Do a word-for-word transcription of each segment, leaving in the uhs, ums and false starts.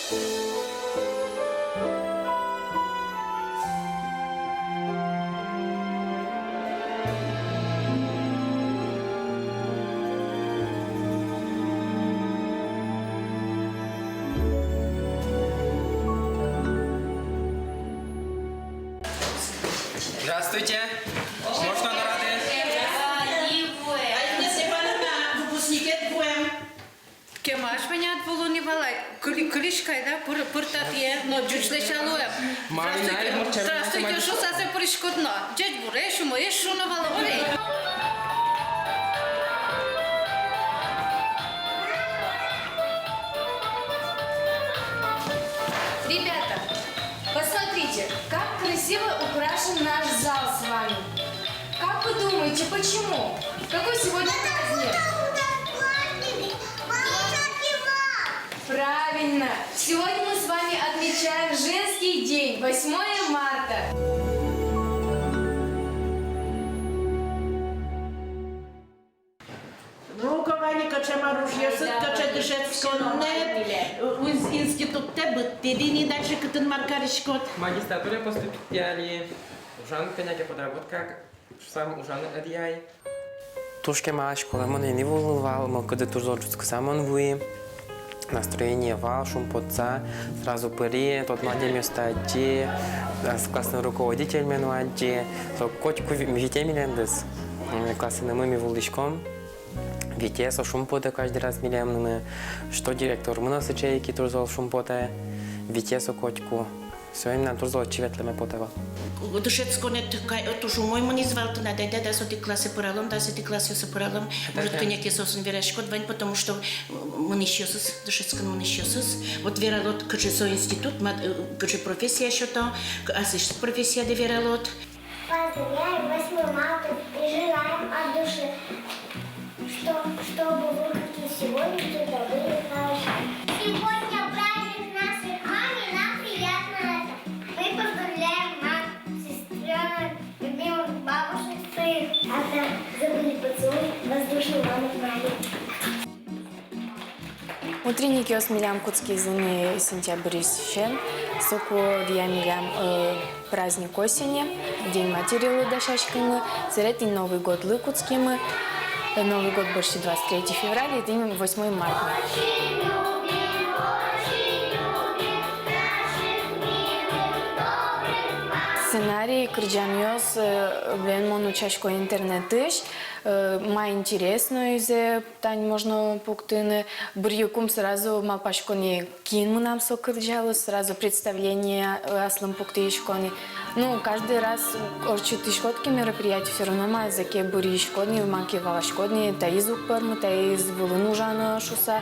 Здравствуйте. Можно на рады? Алина Степановна, выпускникед вуэм. Кема асьмеос вал ни валай, кылӥ-, кылӥськод-а, пыр-, пыртатэ но ӟуч лэся луэ. Здравствуйте, здравствуйте шуса пырӥськод но. Ӟечбуресь, умоесь шуыны вал, ой. Ребята, посмотрите, как красиво украшен наш зал с вами. Как вы думаете, почему? Какой сегодня праздник? Правильно! Сегодня мы с вами отмечаем женский день, восьмое марта. Ну, ко ваньмы, кыӵе мар ужъёсыд, кыӵе дышетсконэд, уз-, институттэ быдтӥд ини, дальше кытын мар кариськод? Магистратуре поступить али, ужан кӧня ке подработка. Шуса ужаны ӧдъяй. Туж кема школае мон ӧй ни вуылы вал, мылкыды туж зол ӝутскыса мон вуи. Настроение вал, шумпотса, сразу пыри, тодмо адямиосты адӟи, а, с-, классный руководительме но адӟи. Со котьку ви-, вите милемдыз. М, классынымы ми вуылӥськом. Вите со шумпотэ каждый раз милемлы, что директормы но сыӵе ик туж зол шумпотэ. Вите со котьку. Соин мынам туж зол отчы ветлэме потэ вал. Дышетсконэд туж умой мынӥз вал тынад, айда дас одӥг классэ пыралом, дас одӥг классэ пыралом. Может, кӧня ке соосын вераськод вань, потому что, м, мынӥсьёсыз, дышетскон мынӥсьёсыз. Вот вералод, кыӵе со институт, мат-, э, кыӵе профессия сёто, к-, аслэсьтыд профессиядэ вералод. Поздравляем восьмое марта и желаем от души, что, чтобы вы, как и сегодня, всегда были хороши. Сегодня праздник наших мам, и нам приятно это. Мы поздравляем мам, сестрёнок, любимых бабушек своих. А да, забыли поцелуй воздушный мамы к маме. Утренникъёс милям кутскизы ни сентябрьысен, соку ӧдъя милям, э, праздник осени, День материлы дасяськимы, собере тӥни Новый годлы кутскимы, э, Новый год бӧрсьы двадцать третье февраля, и тӥни восьмое марта. Сценарий кырӟанъёс, э, бен мон утчасько интернетысь, э, ма интересноезэ, тани можно пуктыны, бырйыкум сразу малпасько ни, кин мынам со кырӟалоз, сразу представление, э, аслым пуктӥсько ни. Ну, каждый раз ортчытӥськод ке мероприятие, всё равно маиз ке бырйиськод ни, ма ке валаськод ни, таиз уг пӧрмы, таиз вылын ужано шуса.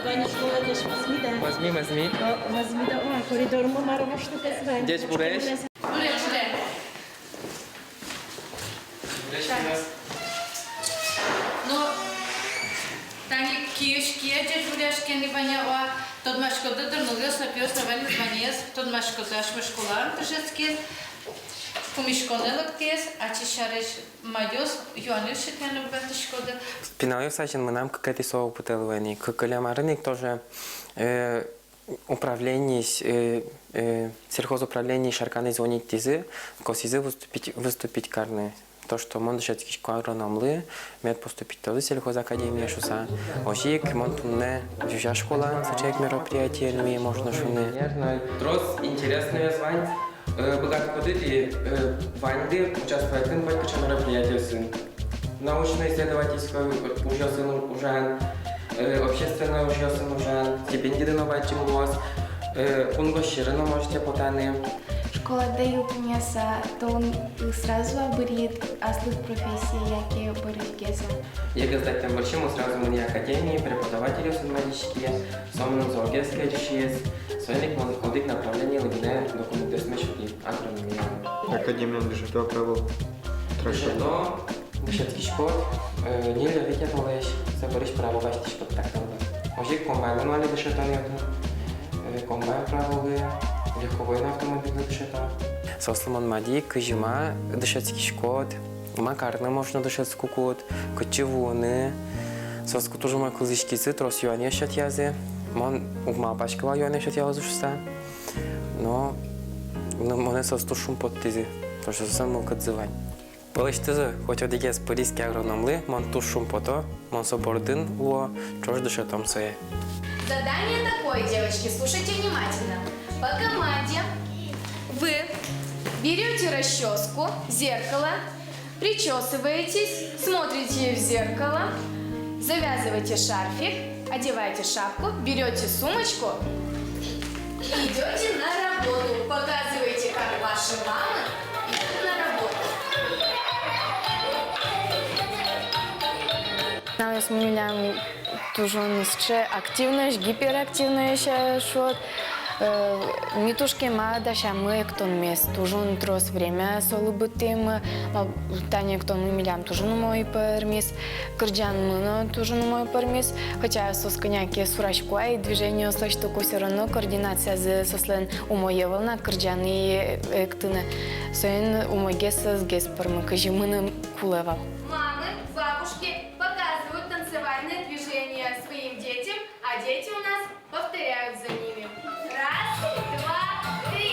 Ванюш, молодец, возьми, да. Возьми, возьми. О, возьми, да. О, коридормы мар воштытэз вань. Ӟечбуресь. Буресь, буресь. Буресь. Но тани киысь кие ӟечбуресь ке ни, Ваня, о, тодмаськоды дыр, нылъёс но, пиос но ваньмыз, Ваняез тодмаськоды, асьме школаын дышетскиз, пумиськонэ лыктӥз, ачиз сярысь мадёс, юанъёс сётъяны быгатӥськоды. Пиналъёс азьын мынам кыкетӥ со опытэ луэ ни, кы-, кылем арын ик тоже, э, управлениысь, э, э, сельхозуправлениысь Шарканысь звонить тӥзы, косӥзы выступить, выступить карны. То, что мон дышетскисько агрономлы, мед поступить карозы сельхозакадемие шуса. Озьы ик мон туннэ Ӟужа школаын сыӵе ик мероприятие нуи, можно шуыны. Трос интересноез вань, э, быгатӥськоды тӥ, э, ваньды участвовать карыны котькыӵе мероприятиосын. Научно-исследовательской ужъёсын ужан, э, общественной ужъёсын ужан, стипендиды но бадӟым луоз, э, кунгож сьӧры но можете потаны. Школадэ йылпумъяса, тон сразу-а бырйид аслыд профессие яке бӧрысьгес-а? ЕГЭ сдать-а бӧрсьы мон сразу мынӥ академие, преподавательёсын вазиськи, со мыным золгес кельшиз, соин ик мон одӥг направлениелы гинэ документъёсме сётӥ, агрономия. Академиын дышето-а, ӧвӧл-а? Дышето, дышетскиськод, э, ньыль-вить толэзь, собере право басьтӥськод, так-то. Озьы ик комбайнлы но али дышето ни отын, э, комбайн праволы, Легковой но автомобильлы дышето. Соослы мон мадӥ, кызьы ма дышетскиськод, ма карыны можно дышетскыкуд, кытчы вуыны. Соос ку-, туж умой кылзӥськизы, трос юанъёс сётъязы. Мон уг малпаськы вал юанъёс сётъялозы шуыса. Но, но монэ соос туж шумпоттӥзы, потому что соослэн мылкыдзы вань. Пӧлысьтызы хоть одӥгез пыриське агрономлы, мон туж шумпото, мон со бордын луо, ӵош дышетом сое. Задание такое, девочки, слушайте внимательно. По команде вы берёте расчёску, зеркало, причёсываетесь, смотрите в зеркало, завязываете шарфик, одеваете шапку, берёте сумочку и идёте на работу. Показываете, как ваши мамы идут на работу. Пиналъёсмы милям туж ини сыӵе активноесь, гиперактивноесь, э, шуод. Э, ми туж кема дасямы эктонмес, туж ини трос время солы быдтӥмы, ма-, тани эктонмы милям туж ини умой пӧрмиз, кырӟанмы но туж ини умой пӧрмиз, хотя соос кӧня ке сурасько ай, движениос лэсьтыку, всё равно координациязы соослэн умой ӧвӧл на кырӟаны, э, эктыны. Соин умойгес, ӧсгес пӧрмиз, кызьы мыным кулэ вал. Мамы, бабушки показывают танцевальные движения своим детям, а дети у нас повторяют за ними. Раз, два, три.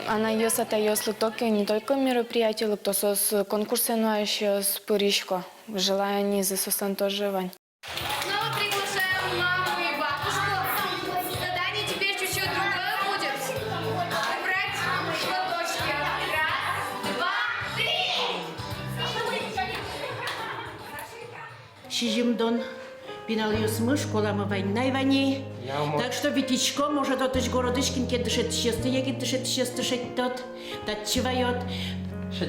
Анайёс, атайёс лыкто ке, не только мероприятие лыкто, соос конкурсэ но асьсэос пырисько. Желаниезы соослэн тоже вань. Снова приглашаем маму и бабушку. Задание теперь чуть-чуть другое будет. Убрать платочки. Раз, два, три. Сизьымдон пиналъёсмы школамы вань на, Ивани. Так что витисько, может, отысь городысь кин ке дышетӥсьёсты, егит дышетӥсьёсты шедьтод. Татчы ваёд.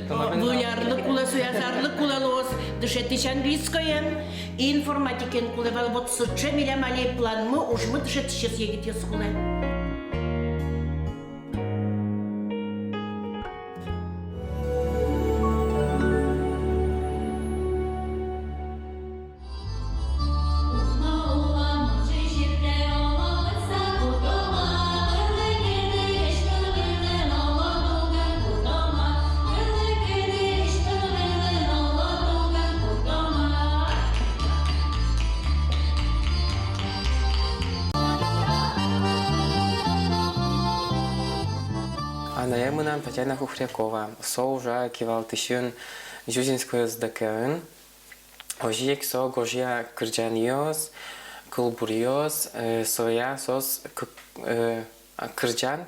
Выль арлы кулэ, сояз арлы кулэ луоз дышетӥсь английскоен, информатикаен кулэ вал. Вот сыӵе милям али планмы, ужмы дышетӥсьёс егитъёс кулэ. Анае мынам Татьяна Хохрякова, со ужа кивалтӥсьын Зюзинской СДК-ын. Озьы ик со гожъя кырӟанъёс, кылбуръёс, э, соя соос к-, э, кырӟан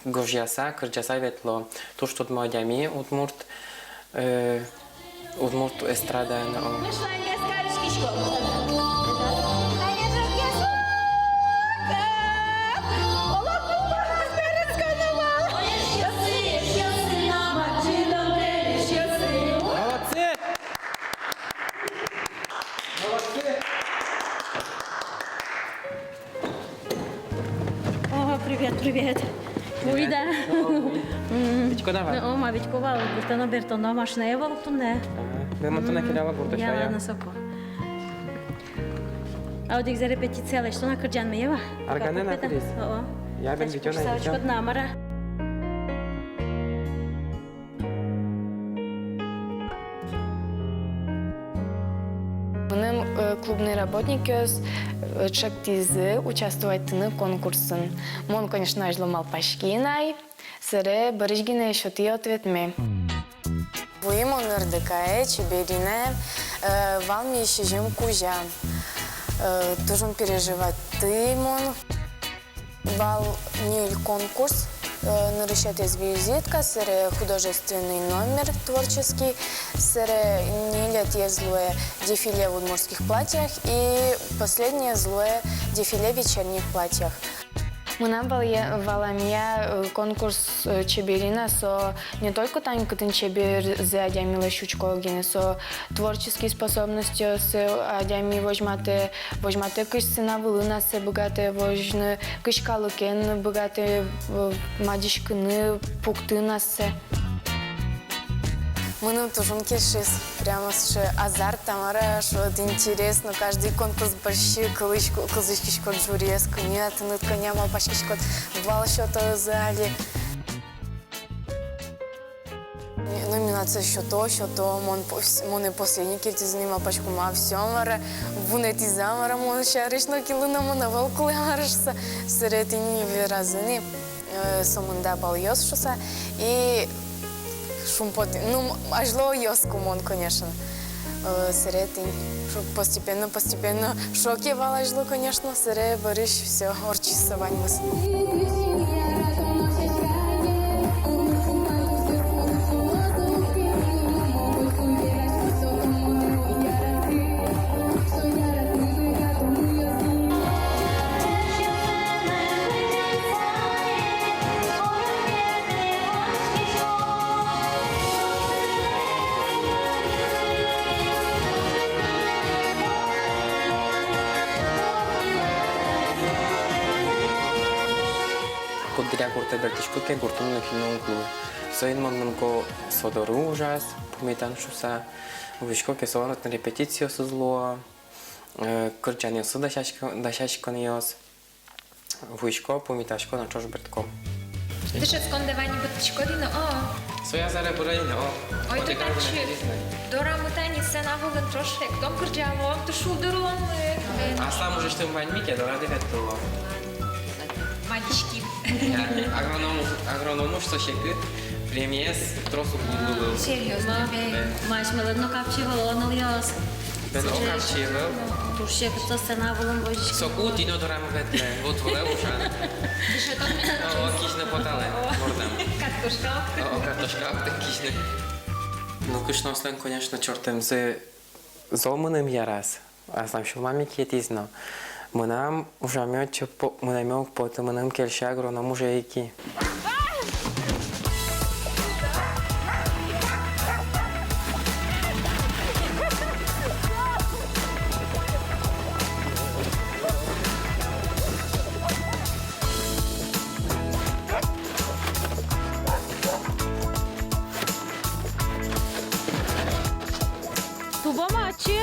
гожъяса, кырӟаса ветло. Туж тодмо адями удмурт, э, удмурт эстрадаын, о. Молодцы! Молодцы! О, привет, привет. Привет. Уй, да. М. Витько на вал? Ну, о, ма витько вал, гуртэ но бертоно, машинае вал туннэ. Ага. Бен мон туннэ келяла гуртэ. М, шуо, я, ладно, соку. А одӥгзэ репетиция лэсьтоно кырӟанмы, я ва? Арганэ на кылиз. О, о. Я бен витёно, витёно. Мынам, э, клубный работникъёс, э, чектӥзы участвовать карыны конкурсын. Мон, конечно, азьло малпаськи на ай, собере бӧрысь гинэ сётӥ ответме. Вуи мон Р Д К-е, Чеберинае, э, вал ми сизьым кузя. Э, туж ик переживатьтӥ мон. Вал ньыль конкурс, э, нырысетӥез визитка, собере художественный номер творческий, собере ньылетӥез луэ дефиле в удмуртских платьях и последнее луэ дефиле в вечерних платьях. Мынам валъя-, валамъя, э, конкурс, э, Чеберина, со не только тань, кытын чеберзэ адямилэсь учко гинэ, со творческий способностьёссэ адями возьматэ, возьматэ кызь сцена вылын ассэ быгатэ возьыны, кызь калыкен быгатэ, э, мадиськыны, пуктыны ассэ. Мыным туж ик кельшиз, прямо сыӵе азарт-а, мар-а, шуод, интересно, каждый конкурс бӧрсьы кылӥсько-, кылзӥськиськод жюриез, кӧня тыныд, кӧня малпаськиськод, балл сётозы али. Номинация сёто, сёто, мон пос-, монэ последний кельтӥзы ни, малпасько, ма, всё, мар-а, вунэтӥзы-а, мар-а, мон сярысь нокинлы но, мон ӧвӧл кулэ, мар-а шуса, сэре тӥни веразы ни, э, сомында баллъёс шуса, и шумпотӥ, ну, азьло ӧй оскы мон, конечно. Э, сэре тӥни шу-, постепенно, постепенно шоке вал азьло, конечно, сэре бӧрысь всё, ортчиз со ваньмыз. Куддыръя гуртэ бертӥсько ке, гуртын нокин но уг лу. Соин мон мынӥсько со доры ужаз, пумитан шуса. Вуисько ке, солэн отын репетициосыз луо, э, кырӟанъёсыз дасяськ-, дасяськонъёс. Вуисько, пумитасько но ӵош бертӥсько. Дышетскондэ вань быдтӥськоды но, о. Соя заря бырай но, о. Ой, отӥ тӥ татчы. Дорамы тани сцена вылын ӵош эктом, кырӟалом, туж шулдыр уломы. Аслам ужысьтым ваньмы ке, дорады ветло. Ваньмы. Я, агроном, агроном уж со секыт, премиез трос уг луылы. Серьёзно, бен. Бен. Ма, асьмелэн но капчи ӧвӧл, нылъёс. Бен, о, капчи ӧвӧл. Туж секыт со сцена вылын возиськыны. Соку тӥ но дорамы ветлэ, вот вылэ ужан. Дышетон. О, о, кизьыны поталэ, о, мордам. Картошка октын. О, о, картошка октын кизьыны. Ну, кышноослэн, конечно, чортэмзы зол мыным яраз. Аслам сюлмам ик йӧтӥз но. Мынам ужаме отчы по-, мынаме уг поты, мыным кельше агроном ужез ик. Тубом-а отчы?